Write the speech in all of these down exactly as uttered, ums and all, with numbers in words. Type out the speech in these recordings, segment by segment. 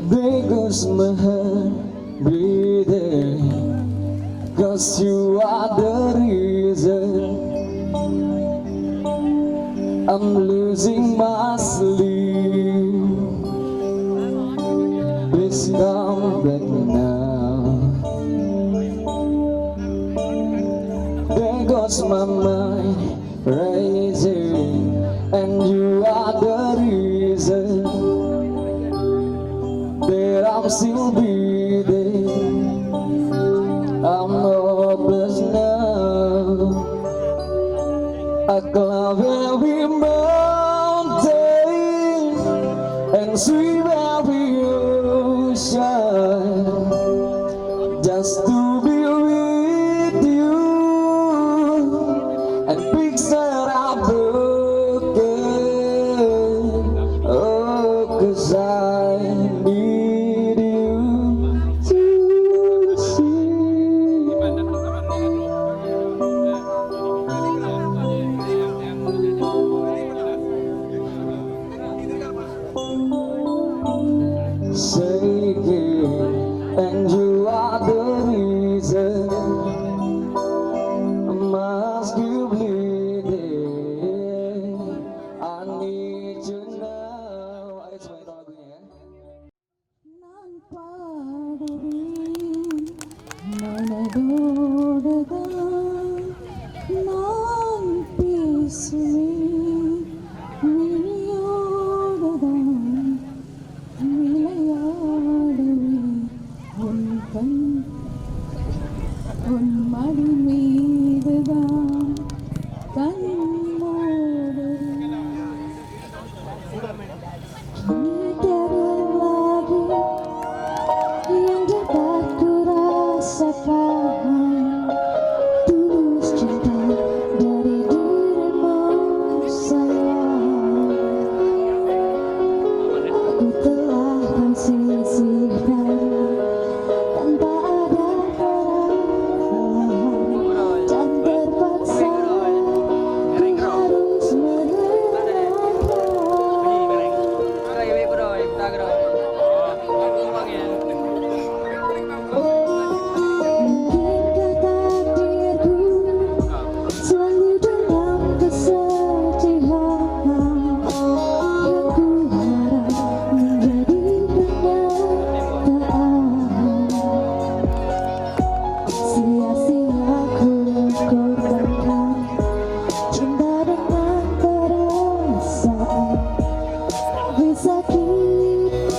Because my heart beating, 'cause you are the reason I'm losing my sleep. Please come back now. There goes my mind racing, and you are the reason that I'm still breathing. I'm hopeless now. I climb every mountain and swim every ocean just to be with you and fix what I broken. Oh, 'cause I need you to see. Say again, and you are the reason I'm still bleeding. I need you now. Ayo, semuanya kita lagunya, ya. Nan paduri, nan dodagang, nan pisui, miliyô dagang, milaya dewi, hun kan, hun madumi dagang, kan moderi. Kini tiada lagi yang dapat ku rasakan. Tulus cinta dari dirimu, sayang. Aku telah kau sisihkan tanpa ada perasaan dan terpaksa ku harus merelakan. Mungkinkah takdirku selalu dalam kesedihan yang ku harap menjadi kenyataan. Sia-sia ku korbankan cinta dengan perasaan. Tapi sakit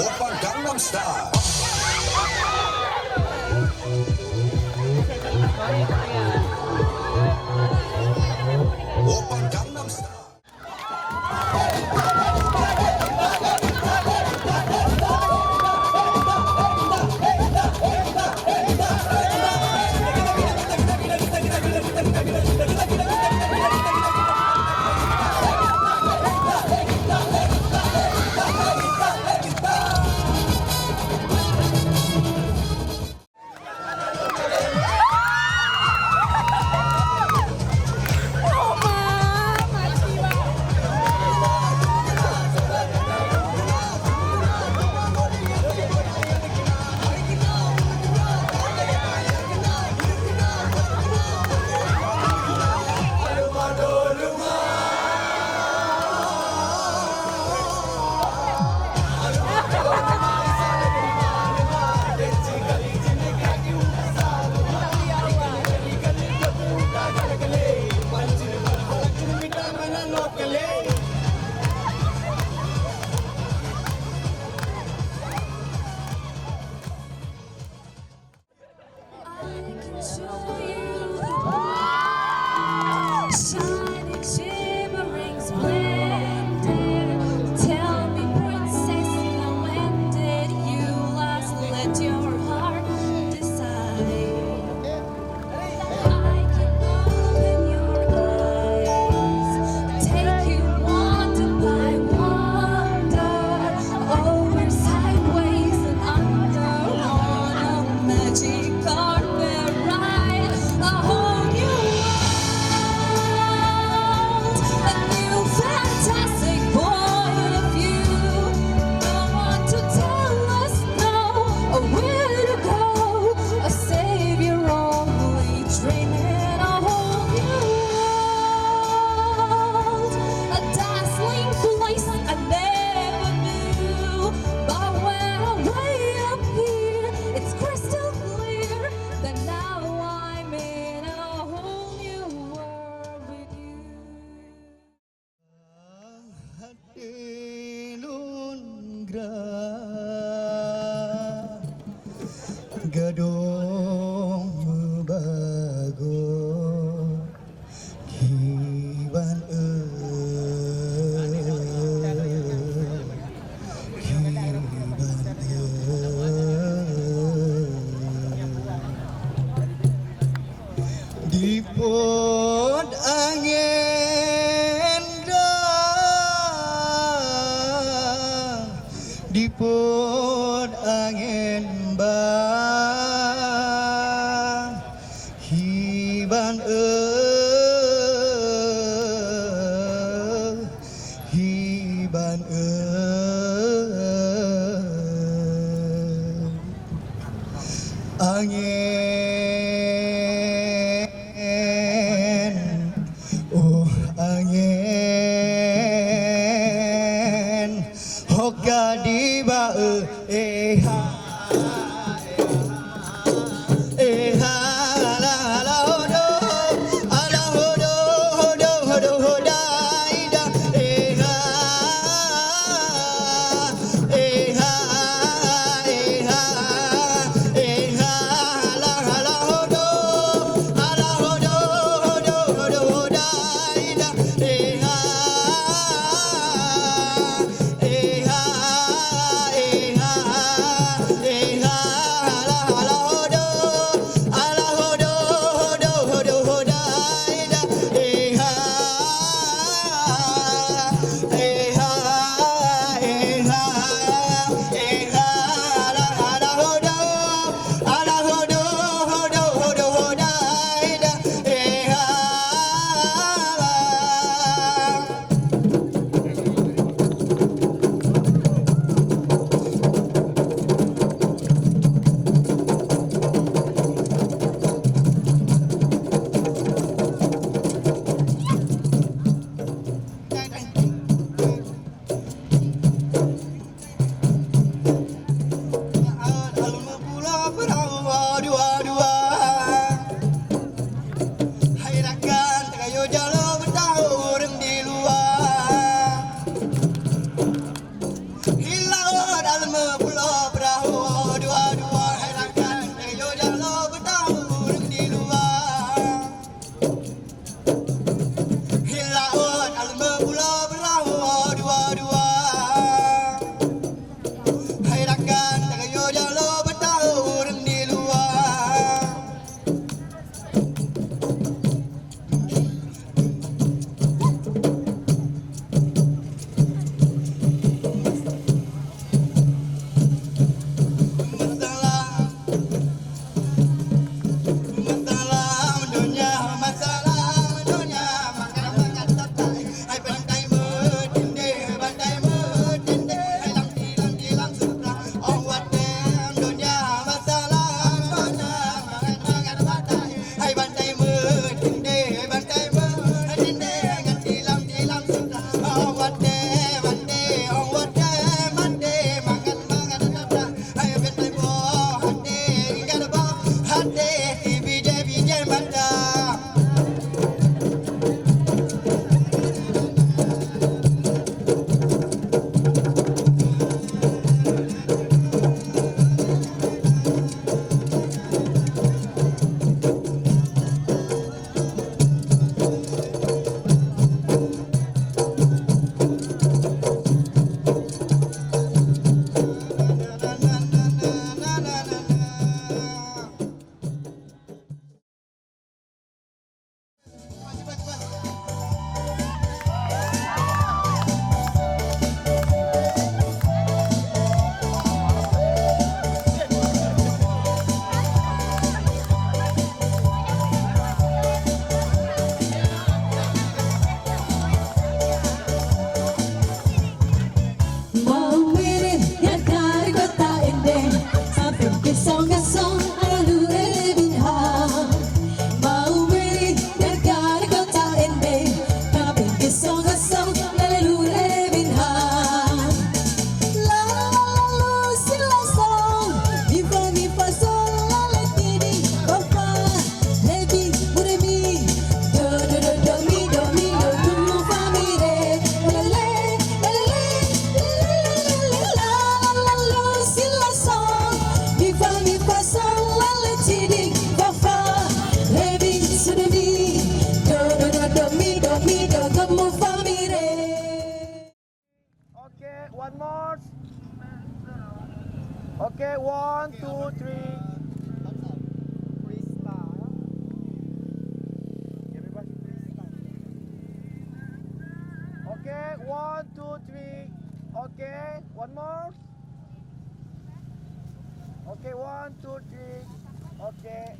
Oppa Gangnam Style. Oppa Gangnam Style. I can show you the world, shining, shimmering, splendid. Tell me, princess, now when did you last let your heart decide? I can open your eyes, take you wonder by wonder, over, sideways, and under, on a magic carpet ride, a whole new world, a new fantastic point of view. No one to tell us no, or where to go, a savior only, dreaming a whole new world, a dazzling place I never knew. But when I'm way up here, it's crystal clear that now I'm in a whole new world with you. Até lôn grah gadôh meubagoe kiban, eh, kiban, eh. Dipot angén dang, dipot angén bang, hiban, eh, hiban, eh. Angén, oh angén, ho ka diba, eh. Mida kamu famire. Okay, one more. Okay, one, two, three. Okay, one, two, three. Okay, one more. Okay, one, two, three. Okay.